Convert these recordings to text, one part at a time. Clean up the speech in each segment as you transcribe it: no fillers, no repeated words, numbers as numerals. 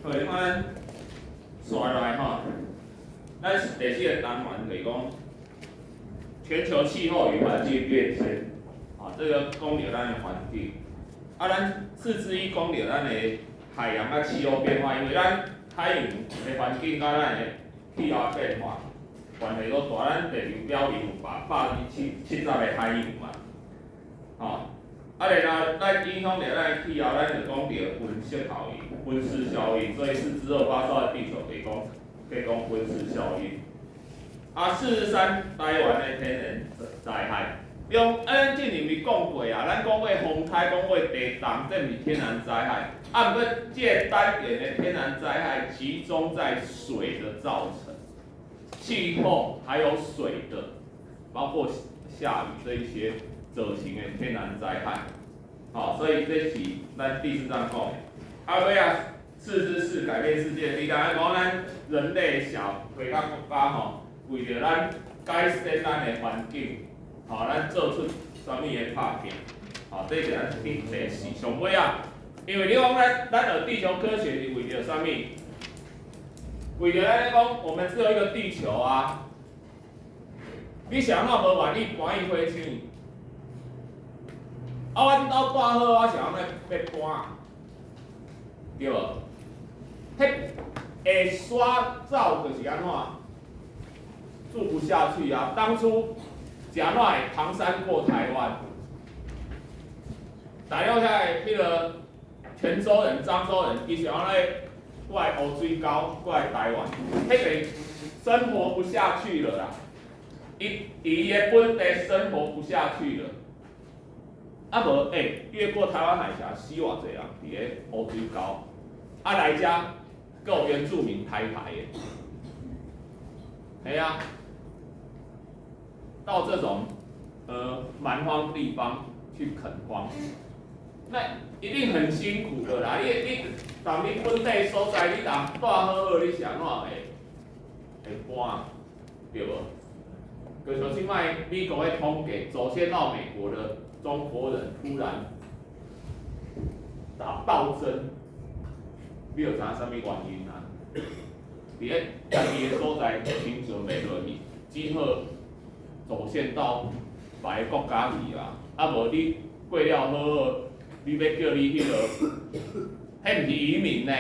好，你看咱紲來吼，咱第四个單元就是講全球氣候與環境變遷，啊，這個講著咱的環境。啊，咱4之1講著咱的海洋佮氣候變化，因為咱海洋的環境佮咱的氣候變化關係都大。咱地球表面有70%的海洋嘛，吼。啊，然後咱影響著咱的氣候，咱就講著溫室效應、溫室效應，所以4之2發燒的地球可以講溫室效應。啊，4之3台灣的天然災害，用啊，咱之前咪講過啊，咱講過風颱，講過地動，這毋是天然災害。啊，毋過這個單元的天然災害集中在水的造成，氣候還有水的，包括下雨這一些造成的天然災害。好，所以這是咱第四章講的。啊，尾仔4之4改變世界，你剛才講咱人類社會佮國家吼，為著咱改善咱的環境，吼，咱做出啥物的拍拚，吼，這是咱第四上尾仔，因為你講咱學地球科學是為著啥物？為著咱咧講，我們只有一個地球啊！你是按怎無願意搬去火星？啊，我這兜住好，我是按怎欲搬？對無？彼會徙走就是按怎？住不下去啊！當初是按怎會唐山過台灣？大陸遐的彼個泉州人、漳州人，伊是按怎過來烏水溝，過來台灣，彼個生活不下去了啦！伊佇伊的本地生活不下去了，啊無越過台灣海峽死偌濟人佇咧烏水溝，啊來遮閣有原住民抬台的，系啊，到這種蠻荒地方去墾荒，那一定很辛苦的啦。你當你本地所在，你若住好好，你是按怎會搬，對無？就像這擺美國的統計，走線到美國的中國人突然大暴增，你有知影啥物原因啊？佇咧家己的所在生存袂落去，只好走線到別个國家去啊！啊無你過了好好，你欲叫你彼個，彼毋是移民呢？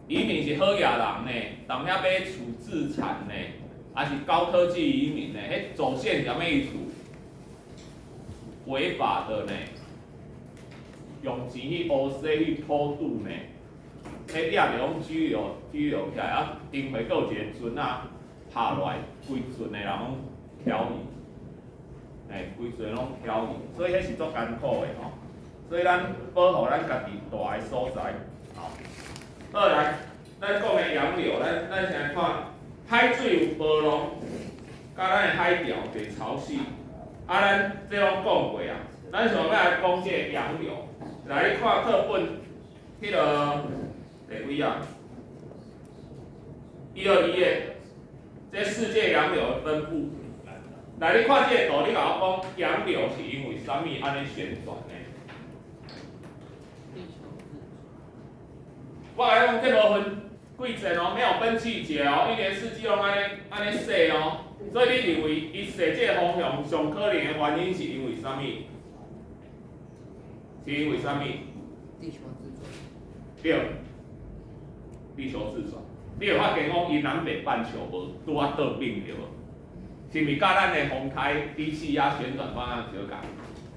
移民是好額人呢，踮遐買厝置產呢，還是高科技移民呢？彼走線啥物意思？違法的呢？用錢去烏西去偷渡呢？彼掠著攏拘留起來，啊，頂回閣有一個船仔拍落來，規船的人攏飄去，嘿，規船攏飄去，所以彼是足艱苦的吼。所以咱保護咱家己蹛的所在，吼。好來，咱講的洋流，咱先來看海水有波浪，佮咱的海潮袂潮汐。啊，咱這攏講過啊，咱想欲來講這個洋流。來，你看課本，彼個第幾啊？121頁，這世界洋流的分布。來，你看這個圖，你共我講洋流是因為啥物按呢旋轉呢？地球自轉。我共你講，這無分季節哦，沒有分季節哦，一年四季攏按呢按呢洗哦。所以你認為伊洗這個方向上可能的原因是因為啥物？是因為啥物？地球自轉。對，地球自轉。你會發現講，伊南北半球無拄仔倒轉對無？是毋是佮咱的風颱低氣壓旋轉方向相仝？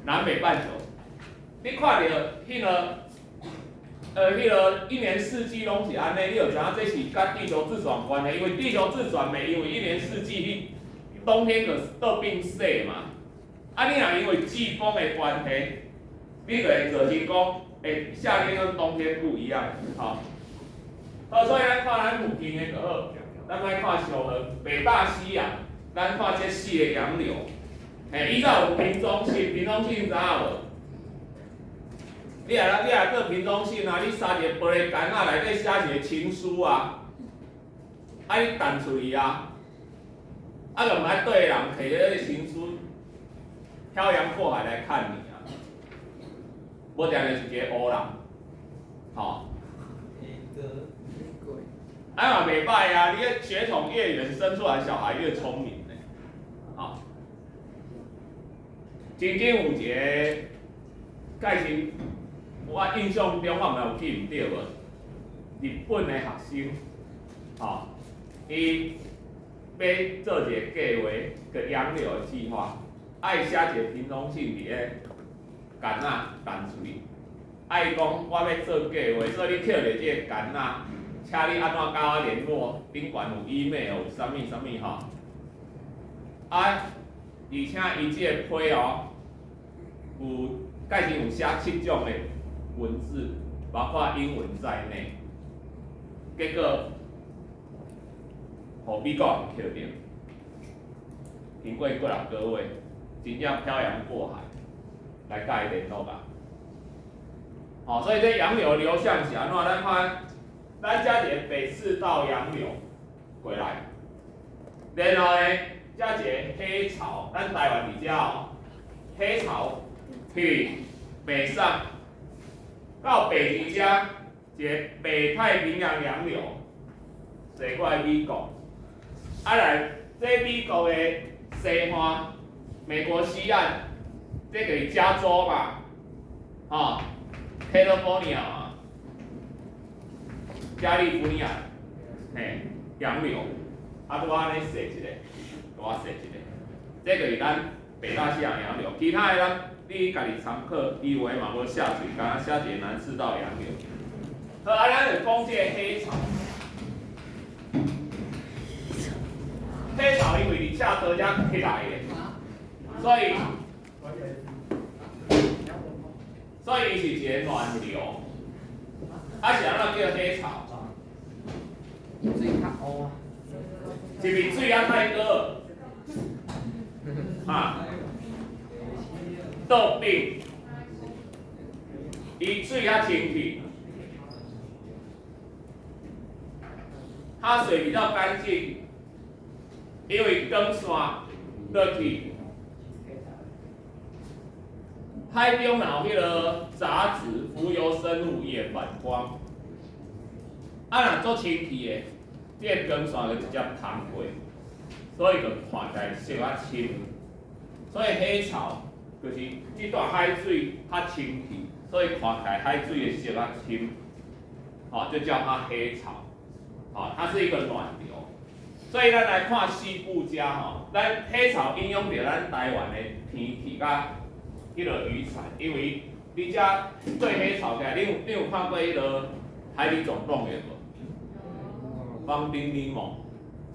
南北半球，你看著彼個一年四季攏是按呢，你就知影這是佮地球自轉有關係，因為地球自轉袂因為一年四季彼冬天就倒變洗嘛。啊，你若因為季風的關係，你就會造成講，夏天跟冬天不一樣，吼。好，所以咱看咱附近的就好，咱莫看傷遠，北大西洋，咱看這四個洋流，嘿，伊才有屏中線，屏中線知影無？你若過屏東線啊，你三一個玻璃桿仔內底寫一個情書啊，啊你擲出去啊，啊就毋愛對的人提這個情書，漂洋過海來看你啊，無定定是一個烏人，吼。哎嘛袂䆀啊！你个血統越遠，生出來小孩越聰明呢。好，曾經有一個蓋先，我印象中我毋知有記毋著無？日本的學生，吼，伊欲做一個計劃，叫洋流的計劃，愛寫一個屏東信佇咧桿仔淡水，愛講我欲做計劃，所以你抾著這個桿仔，請你按怎佮我聯絡？頂懸有 email 有啥物啥物吼？啊，而且伊這個批哦，有蓋先有寫七種的文字，包括英文在內。結果，予美國人抾著，經過幾若個月，真正漂洋過海來佮伊聯絡啊！吼，所以這洋流流向是按怎？咱看，咱遮一個北赤道洋流過來，然後呢，遮一個黑潮，咱台灣佇遮哦，黑潮去北上到北極遮，一個北太平洋洋流，踅過來美國，啊來，這美國的西岸，美國西岸，這就是加州嘛，吼，California 嘛，加利福尼亞，嘿，洋流，啊，拄按呢踅一個，拄仔踅一個，這就是咱北大西洋洋流，其他的咱你家己參考，伊有的嘛無寫喙，敢若寫一個南赤道洋流。好，啊，咱就講這個黑潮。黑潮因為佇赤道遮起來的，所以伊是一個暖流。啊，是按怎叫黑潮？水較烏啊。是毋是水抑太高？哈？倒反，伊水較清氣，它水比較乾淨，因為光線落去，海中若有彼個雜質、浮游生物也反光。啊，若足清氣的，這個光線就直接通過，所以就看起來色較深。所以黑潮就是這段海水較清氣，所以看起來海水的色較深，吼，就叫它黑潮。吼，它是一個暖流。所以咱來看西部遮吼，咱黑潮影響著咱台灣的天氣佮彼個漁產，因為你遮對黑潮起來，你有看過彼個《海底總動員》無？方丁尼莫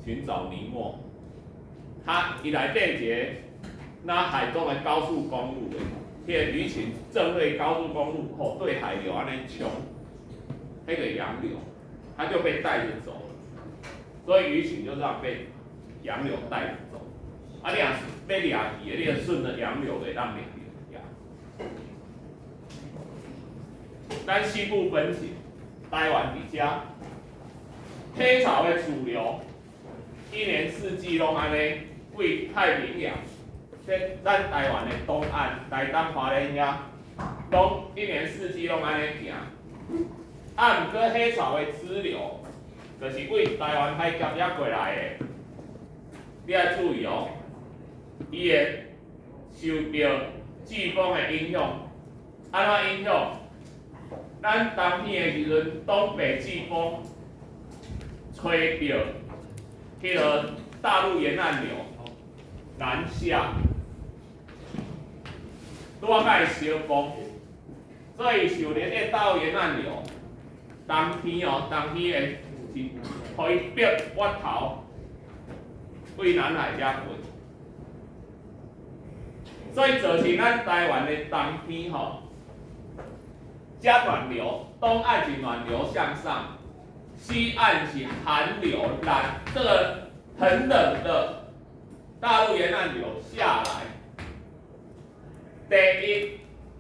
尋找尼莫，他伊內底一個那海中的高速公路的，彼個魚群正對高速公路吼，對海流按呢衝，彼個洋流，它就被帶著走了，所以魚群就這樣被洋流帶著走。啊，你若是欲掠魚的，你就順著洋流會當掠著。咱西部分析，台灣佇遮，黑潮的主流，一年四季攏按呢，對太平洋，這咱台灣的東岸、台東、花蓮遐，攏一年四季攏按呢行。啊，毋過黑潮的支流，就是對台灣海峽遐過來的，你愛注意哦，伊會受著季風的影響，按怎影響？咱冬天的時陣，東北季風吹著彼個大陸沿岸流南下，拄仔會相碰，所以受著這個大陸沿岸流，冬天哦，冬天會是予伊逼越頭，對南海遮過，所以造成咱台灣的冬天吼。遮暖流，東岸是暖流向上，西岸是寒流南，這個很冷的大陸沿岸流下來。第一，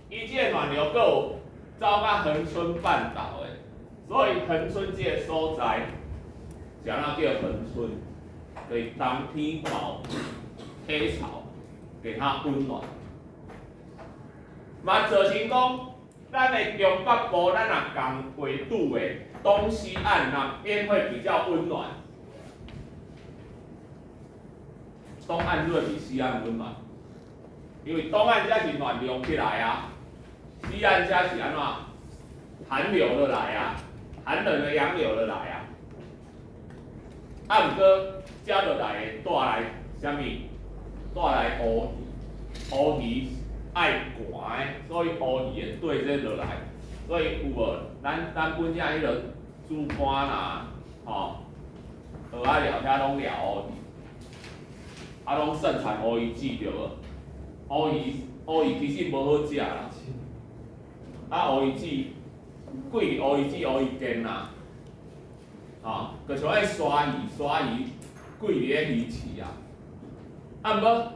伊這個暖流閣有走到恆春半島的，所以恆春這個所在，是按怎叫恆春？就是冬天有黑潮，給它溫暖。嘛造成講，咱的中北部，咱若仝緯度的東西岸哪邊會比較溫暖？東岸會比西岸溫暖，因為東岸才是暖流起來啊，西岸才是按怎？寒流落來啊，寒冷的洋流落來啊。啊，毋過遮落來會帶來啥物？帶來烏魚，烏魚愛寒的，所以烏魚會綴這落來。所以有無？咱本遮彼个豬肝啦，吼，蚵仔寮遐攏掠烏魚，啊，攏盛產烏魚子對無？烏魚其實無好食啦，啊，烏魚子貴，烏魚子烏魚腱啦，吼，就像彼鯊魚，鯊魚貴佇咧魚市啊。啊，毋過，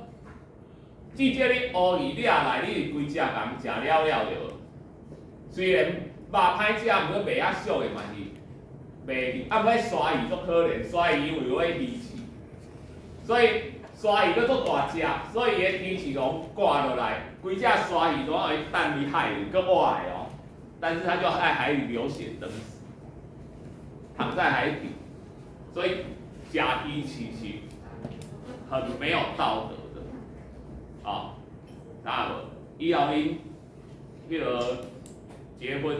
至少你烏魚掠來，你是規隻共食了了對無？雖然肉歹食，毋過賣較俗的嘛是賣去。啊，毋過鯊魚足可憐，鯊魚因為有彼魚刺，所以鯊魚閣足大隻，所以伊的魚刺攏割落來，規隻鯊魚總愛擲佇海裡，閣活的哦。但是它就在海裡流血等死，躺在海底，所以食魚刺是很沒有道德的，啊，知無？以後𪜶彼个結婚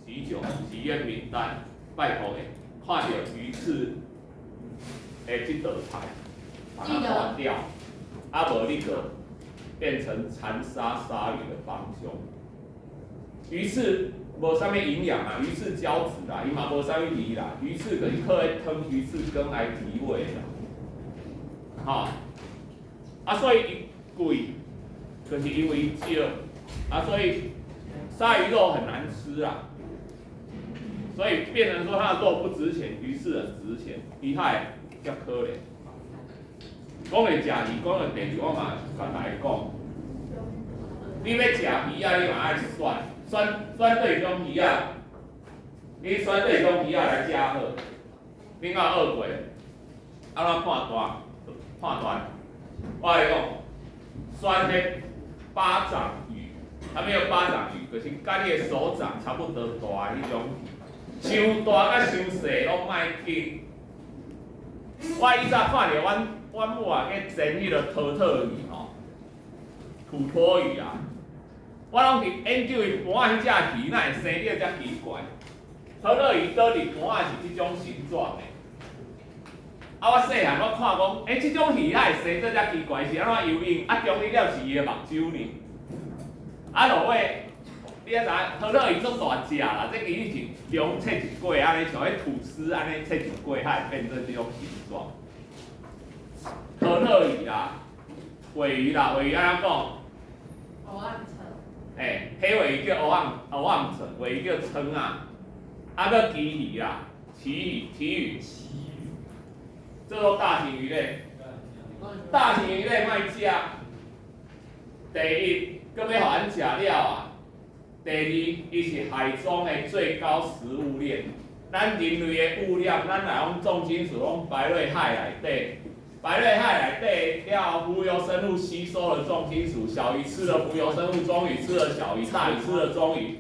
喜酒喜宴名單，拜託的，看著魚刺的這道菜，把它劃掉，啊無你就變成殘殺鯊魚的幫兇。魚刺無啥物營養啊，魚刺膠質啦，伊嘛無啥物魚啦，魚刺就是靠彼湯魚刺羹來提味啦，吼，啊所以伊貴，就是因為少，啊所以鯊魚肉很難吃啊，所以變成說它的肉不值錢，魚刺很值錢，伊較會較可憐。講到食魚，講到第二，我嘛共大家講，你欲食魚仔，你嘛愛選，選選佗種魚仔，你選佗種魚仔來食好。你敢有學過？按怎判斷？判斷？我共你講，選彼巴掌魚，啥物叫巴掌魚？就是佮你的手掌差不多大的彼種魚，傷大佮傷細攏莫揀。我以前看著阮母啊去煎彼个土托魚吼，土托魚啊，我攏佇研究伊盤仔彼隻魚，哪會生得遮奇怪？土托魚倒佇盤仔是這種形狀的。啊，我細漢我看講，欸，這種魚哪會生做遮奇怪？是按怎游泳？啊，終於了是伊的目睭呢。啊，落尾，你也知影，土托魚足大隻啦，這其實是中切一塊，按呢像彼吐司按呢切一塊，才會變做這種形狀。土托魚啦，鮪魚啦，鮪魚按怎講？黑暗層。欸，黑鮪魚叫黑暗黑暗層，鮪魚叫蛏仔。啊，閣旗魚啦，旗魚，旗魚。這都大型魚類，大型魚類莫食。第一，閣欲予咱食了啊！第二，伊是海中的最高食物鏈。咱人類的污染，咱若講重金屬攏排入海內底，排入海內底了，浮游生物吸收了重金屬，小魚吃了浮游生物，中魚吃了小魚，大魚吃了中魚，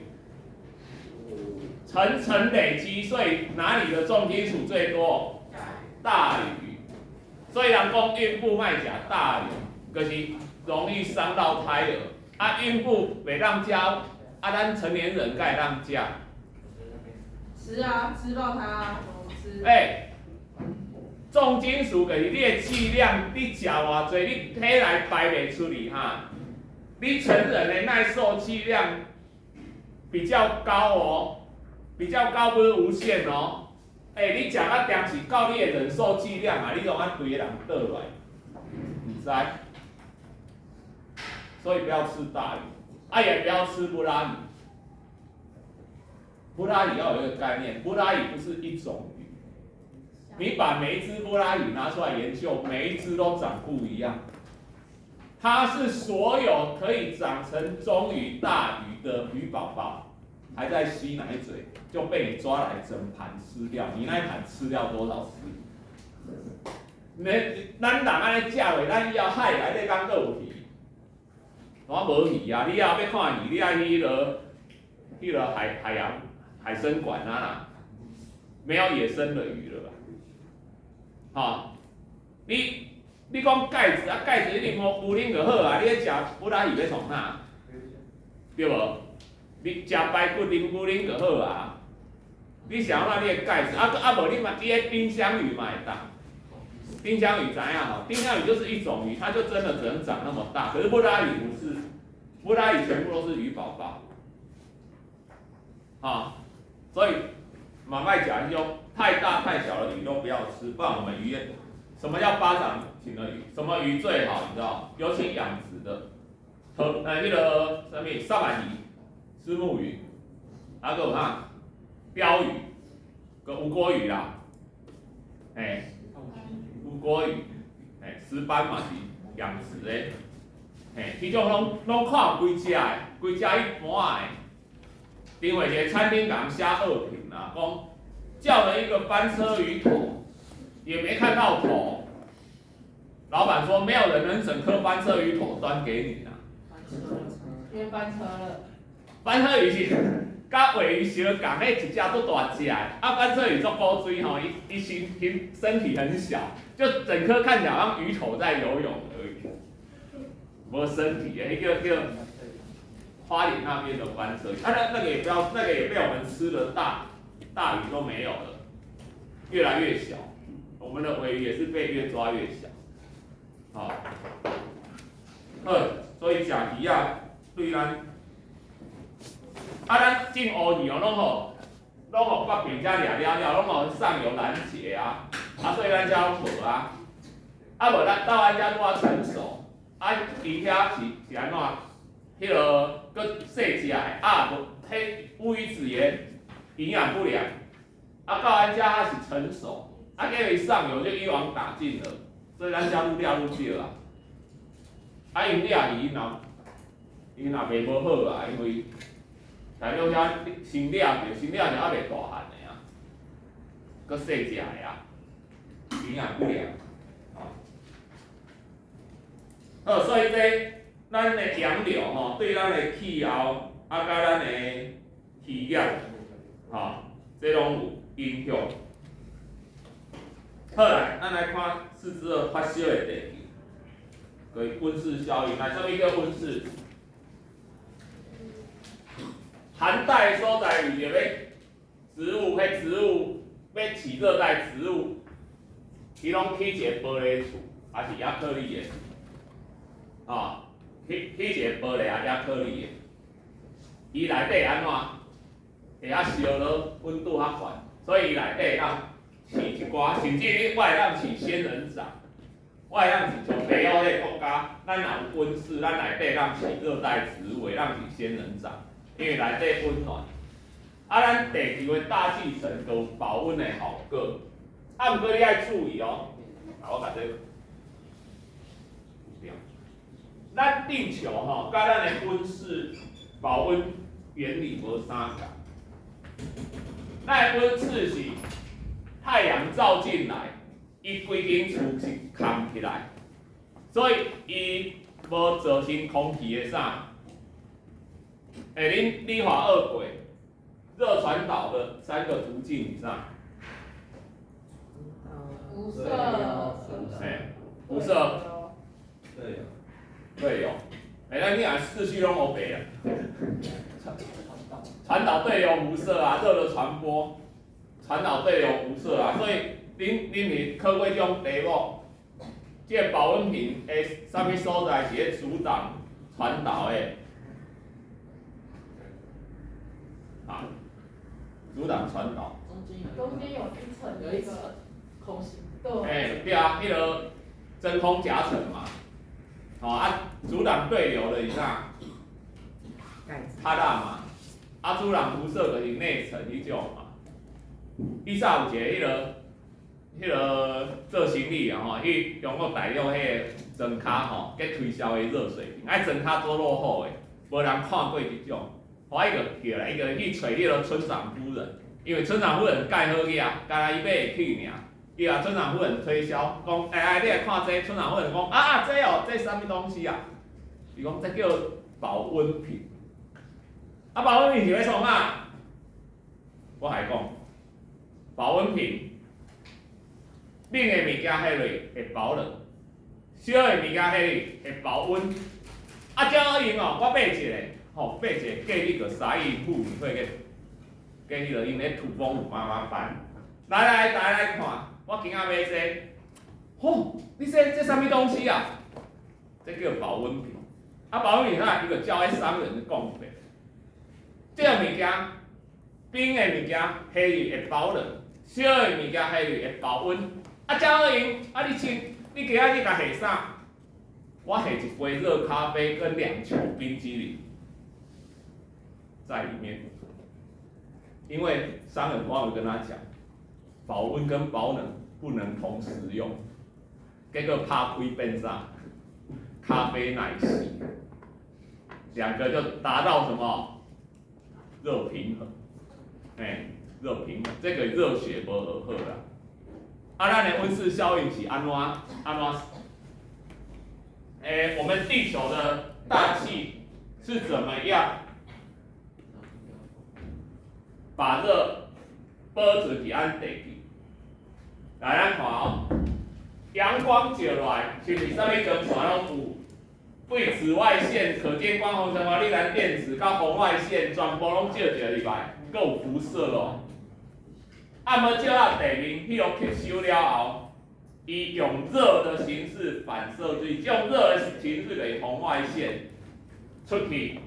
層層累積，所以哪裡的重金屬最多？大魚。所以人講孕婦莫食大魚，就是容易傷到胎兒。啊，孕婦袂當食，啊，咱成年人敢會當食？吃啊，吃爆它啊，怎麼吃？欸，重金屬就是你的劑量，你食偌濟，你體內排袂出去哈。你成人的耐受劑量比較高哦，比較高不是無限哦。欸，你食較掂是到你的忍受劑量啊，你攏愛規个人倒落來，毋知。所以不要吃大魚，啊也不要吃布拉魚。布拉魚要有一個概念，布拉魚不是一種魚。你把每一隻布拉魚拿出來研究，每一隻都長不一樣。它是所有可以長成中魚、大魚的魚寶寶，還在吸奶嘴，就被你抓來整盤吃掉。你那一盤吃掉多少隻？你咱人按呢食落，咱以後海內底敢閣有魚？我無魚啊！你若欲看魚，你愛去彼落彼个海洋海生館啊啦，沒有野生的魚了啦。吼，你講鈣質啊，鈣質你啉牛奶就好啊，你咧食布拉魚欲創啥？對無？你食排骨啉牛奶就好啊。你想按怎你的鈣質啊？啊無你嘛，你彼丁香魚嘛會當。丁香魚知影吼？丁香魚就是一種魚，它就真的只能長那麼大。可是布拉魚不是，布拉魚全部都是魚寶寶。啊，所以嘛莫食彼種太大太小的魚都不要吃，不然我們漁業。什麼叫巴掌型的魚？什麼魚最好？你知道？尤其養殖的，和彼個啥物虱目魚、虱目魚，啊閣有啥？鰾魚，閣吳郭魚啦，欸，吳郭魚，欸，石斑嘛是養殖的，嘿，彼種攏攏看規隻的，規隻一盤的。因為一個餐廳共人寫惡評啦，講叫了一個翻車魚頭，也沒看到頭。老闆說沒有人能整顆翻車魚頭端給你啦。因為翻車了。翻車魚是佮鮪魚相仝，彼一隻足大隻的，啊翻車魚足古錐吼，伊伊身體身體很小，就整顆看起來好像魚頭在游泳而已，無身體的，彼叫叫花蓮那邊的翻車魚，啊那個也不要，那個也被我們吃的大大魚都沒有了，越來越小，我們的鮪魚也是被越抓越小，好，好，所以食魚仔對咱，啊咱進烏魚哦，攏予攏予北邊遮掠了了，攏予上游攔截啊，啊所以咱遮攏無啊，啊無咱到咱遮拄仔成熟，啊伊遐是是按怎？彼個閣細隻的，啊無，彼烏魚子也營養不良，啊到咱遮還是成熟，啊結果上游就一網打盡了，所以咱遮愈掠愈少啊。啊𪜶掠魚若𪜶若賣無好啊，因為大陸遐先掠著，先掠著猶未大漢的啊，閣細隻的啊，營養不良，好，所以這咱的洋流吼，對咱的氣候啊，佮咱的漁業，吼，這攏有影響。好來，咱來看四之二發燒的地球，就是溫室效應。來，啥物叫溫室？寒帶所在為著欲植物，彼植物欲飼熱帶植物，伊攏起一个玻璃厝，抑是亞克力的，吼，起起一个玻璃啊亞克力的，伊內底按怎？會較燒囉，溫度較懸，所以伊內底會當飼一寡，甚至於我會當飼仙人掌，我會當飼像北歐彼個國家，咱若有溫室，咱內底會當飼熱帶植物，會當飼仙人掌，因為內底溫暖。啊，咱地球的大氣層就有保溫的效果。啊，毋過你愛注意哦，啊，我共這個，咱地球吼，佮咱的溫室保溫原理無相仝。咱的溫室是太陽照進來，伊規間厝是崁起來，所以伊無造成空氣的啥？欸，恁理化學過，熱傳導的三個途徑是啥？輻射。欸，輻射。對。對流。欸，咱你若四序攏烏白啊。傳導對流輻射啊，熱的傳播，傳導對流輻射啊，所以恁恁是考過這種題目，這個保溫瓶的啥物所在是咧阻擋傳導的？啊，阻擋傳導。中間有一層，有一層空心。對。欸，對啊，彼個真空夾層嘛，吼啊，阻擋對流的是啥？較大嘛，啊，阻擋輻射就是內層彼種嘛。以前有一個彼個彼個做生意啊吼，去中國大陸彼個莊跤吼，去推銷的熱水瓶，啊莊跤足落後的，無人看過這種，後伊就叫來，伊就去揣彼個村長夫人，因為村長夫人蓋好額，敢若伊買會起爾。伊共村長夫人推銷，講，欸欸，你來看這個，村長夫人講，啊，這哦，這啥物東西啊？伊講這叫保溫瓶。啊，保溫瓶是欲創啥？我來講，保溫瓶冷的物件下落會保冷，燒的物件下落會保溫。啊，這好用哦，我買一个，吼，買一个寄去個沙溢婦女會個，寄彼落𪜶咧土風舞媽媽班。來來，大家來看，我今仔買這個，吼，你這這啥物東西啊？這叫保溫瓶。啊，保溫瓶啥？伊就照彼商人的講法，這个物件，冰的物件下去會保冷，燒的物件下去會保溫。啊，這好用，啊，你穿，你今仔日共下啥？我下一杯熱咖啡跟兩球冰激凌在裡面，因為商人忘了跟他講，保溫跟保冷不能同時用，結果拍開變啥？咖啡奶昔，兩個就達到什麼？熱平衡，哎，熱平衡，這個熱學無學好啦。啊，咱的溫室效應是按怎按怎？欸，我們地球的大氣是怎麼樣把熱保存佇咱地球？來，咱看哦，陽光照來，是毋是啥物光線攏有？對紫外線、可見光、紅橙黃綠藍靛紫，到紅外線，全部攏照一个入來，閣有輻射哦。啊，無照到地面，彼落吸收了後，伊用熱的形式反射出去，用熱的形式就是紅外線出去。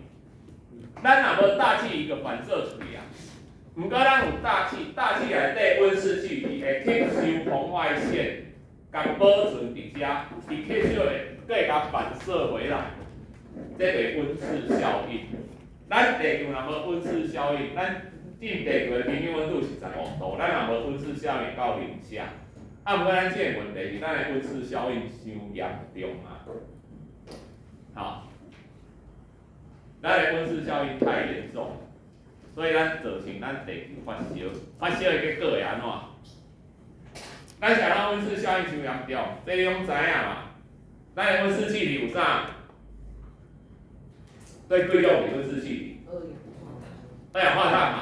咱若無大氣，伊就反射出去啊。毋過咱有大氣，大氣內底溫室氣體會吸收紅外線，共保存佇遮，伊吸收的，閣會共反射回來，這就是溫室效應。咱地球若無溫室效應，咱進地球的平均溫度是15度，咱若無溫室效應到零下。啊，毋過咱這個問題是，咱的溫室效應傷嚴重啊。好，咱的溫室效應太嚴重，所以咱造成咱地球發燒，發燒的結果會按怎？咱是按怎溫室效應傷嚴重？這你攏知影嘛？咱的溫室氣體有啥？對幾種溫室氣體？二氧化碳嘛。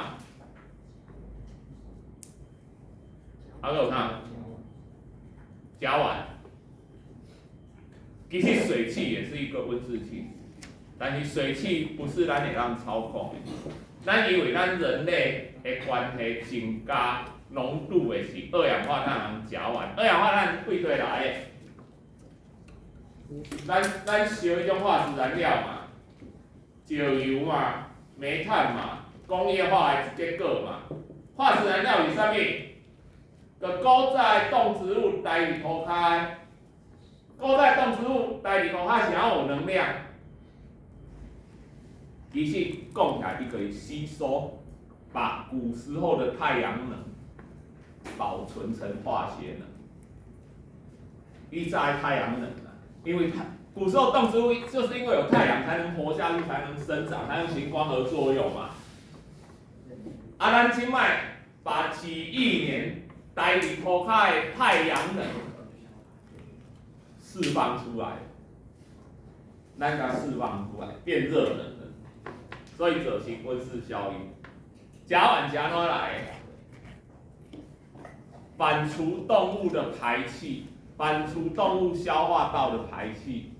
啊，閣有啥？甲烷。其實水汽也是一個溫室氣體，但是水汽不是咱會當操控的。咱因為咱人類的關係增加濃度的是二氧化碳和甲烷。二氧化碳佗佗來的？咱咱燒彼種化石燃料嘛，石油嘛，煤炭嘛，工業化的結果嘛。化石燃料是啥物？就古早的動植物待佇塗跤，古早動植物待佇塗跤是按怎有能量？其實講起來，伊可以吸收，把古時候的太陽能保存成化學能。伊在太陽能啊，因為太古時候動植物就是因為有太陽才能活下去，才能生長，才能行光合作用嘛。啊，咱這擺把幾億年待佇塗跤的太陽能釋放出來，咱共釋放出來變熱能了，所以造成溫室效應。甲烷是按怎來的？反芻動物的排氣，反芻動物消化道的排氣。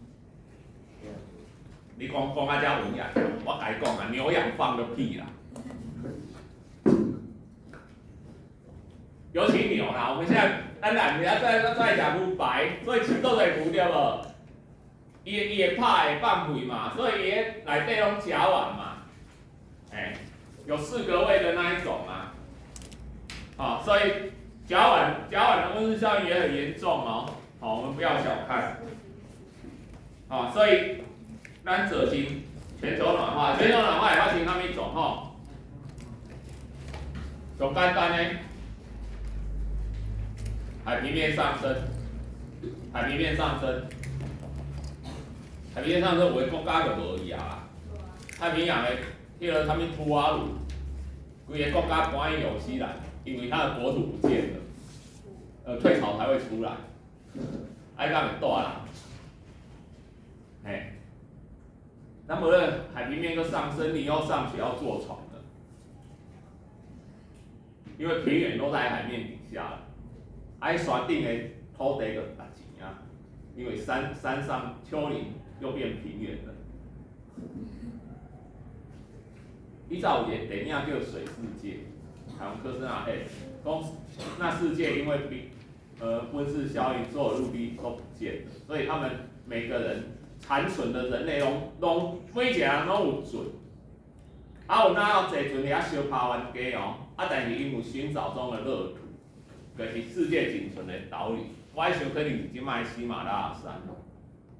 你講講啊，遮文雅，我共你講啊，牛羊放的屁啦。尤其牛啦，我們現在咱咱毋是在在食牛排，所以飼足濟牛對無？伊伊會拍會放屁嘛，所以伊內底攏甲烷嘛，欸，有四個胃的那一種啊，好，所以甲烷甲烷的溫室效應也很嚴重哦，好，我們不要小看，好，所以咱造成全球暖化，全球暖化會發生啥物狀況？上簡單的。海平面上升，海平面上升，海平面上升，有的國家就無去啊。太平洋的彼个啥物吐瓦魯，規个國家搬去紐西蘭，因為它的國土不見了，退潮才會出來，啊，敢會大啦？嘿，那麼海平面閣上升，你要上去要坐船了，因為平原都在海面底下了。啊，山頂的土地就值錢啊，因為山上丘陵又變平原了。以早有一個電影叫《水世界》，台灣科斯納嘿，講那世界因為冰溫室效應，所有陸地都不見了，所以他們每個人殘存的人類攏每一個人攏有船，啊有哪有坐船遐相拍冤家哦，啊但是𪜶有尋找中的樂土，就是世界僅存的島嶼。我想可能是這擺喜馬拉雅山，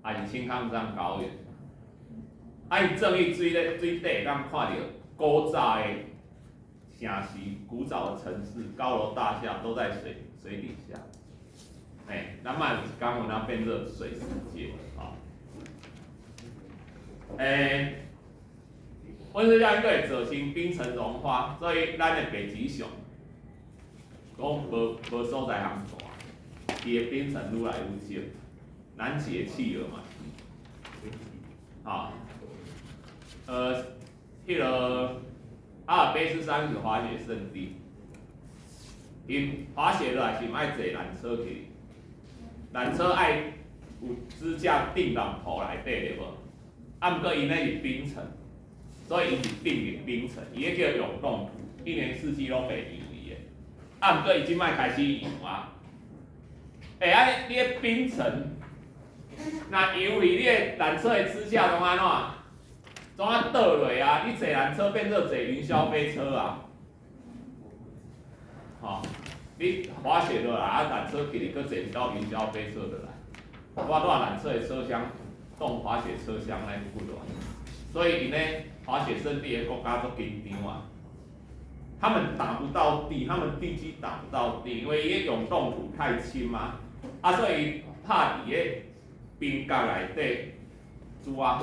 還是青康藏高原。啊，𪜶鑽去水咧水底會當看著古早的城市、古早的城市、高樓大廈都在水底下。欸，咱莫有一工有哪變做水世界，吼。欸，溫室效應閣會造成冰層融化，所以咱的北極熊講無所在通蹛，伊的冰層愈來愈少，南極企鵝嘛是，吼，彼个阿爾卑斯山是滑雪勝地，𪜶滑雪落來是愛坐纜車去，纜車愛有支架釘佇土內底對無？啊，毋過𪜶那是冰層，所以𪜶是釘佇冰層，伊彼叫永凍土，一年四季攏袂融伊的。啊，毋過伊這擺開始融啊。欸，啊，你彼冰層，若融去，你的纜車的支架攏按怎？總啊倒落啊！你坐纜車變做坐雲霄飛車啊！吼，你滑雪落來啊，纜車去，閣坐一道雲霄飛車落來。我蹛纜車的車廂，當滑雪車廂來滾落來，所以𪜶咧滑雪勝地的國家足緊張啊！他們打不到地，他們地基打不到地，因為伊永凍土太輕嘛，啊，所以拍佇个冰角內底拄仔好，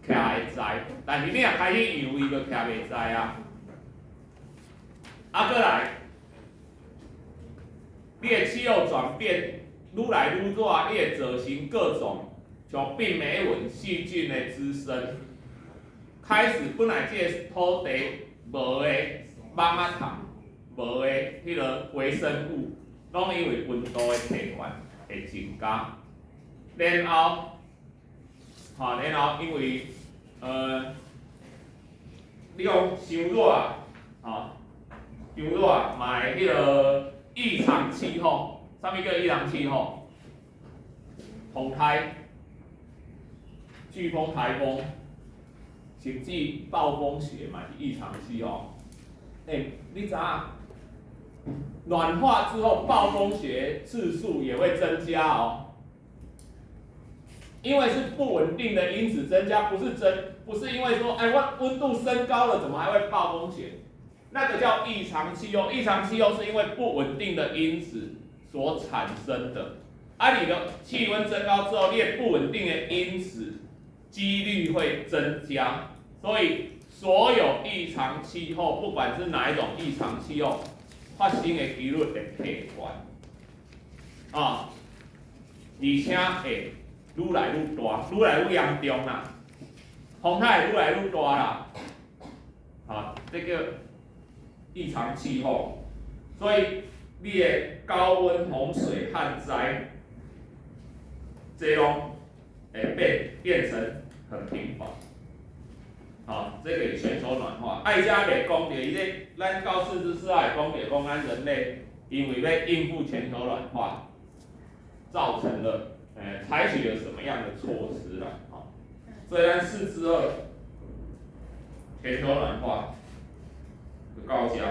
徛會知。但是你若開始揚，伊就徛袂知啊。啊，閣來，你的氣候轉變愈來愈熱，你會造成各種像病媒蚊、細菌的滋生。開始本來這個土地無的蠓仔蟲，無的彼个微生物，攏因為溫度的提懸會增加。然後，吼，然後因為你講傷熱，吼，傷熱嘛會彼个異常氣候，啥物叫異常氣候？風颱、颶風、颱風，甚至暴風雪嘛是異常氣候。欸，你知影？暖化之後，暴風雪次數也會增加哦。因為是不穩定的因子增加，不是因為說，哎，我溫度升高了，怎麼還會暴風雪？那個叫異常氣候，異常氣候是因為不穩定的因子所產生的。啊，你的氣溫增高之後，你的不穩定的因子幾率會增加，所以所有異常氣候，不管是哪一種異常氣候，發生的幾率會提懸，啊，而且會愈來愈大，愈來愈嚴重啦，風颱會愈來愈大啦，啊，這個異常氣候，所以你的高溫、洪水、旱災，這攏會變成很頻繁。好，這個是全球暖化。愛遮袂講著，伊這咱到4之4會講著講咱人類因為欲應付全球暖化，造成了，採取了什麼樣的措施啦？吼，所以咱4之2全球暖化就到遮。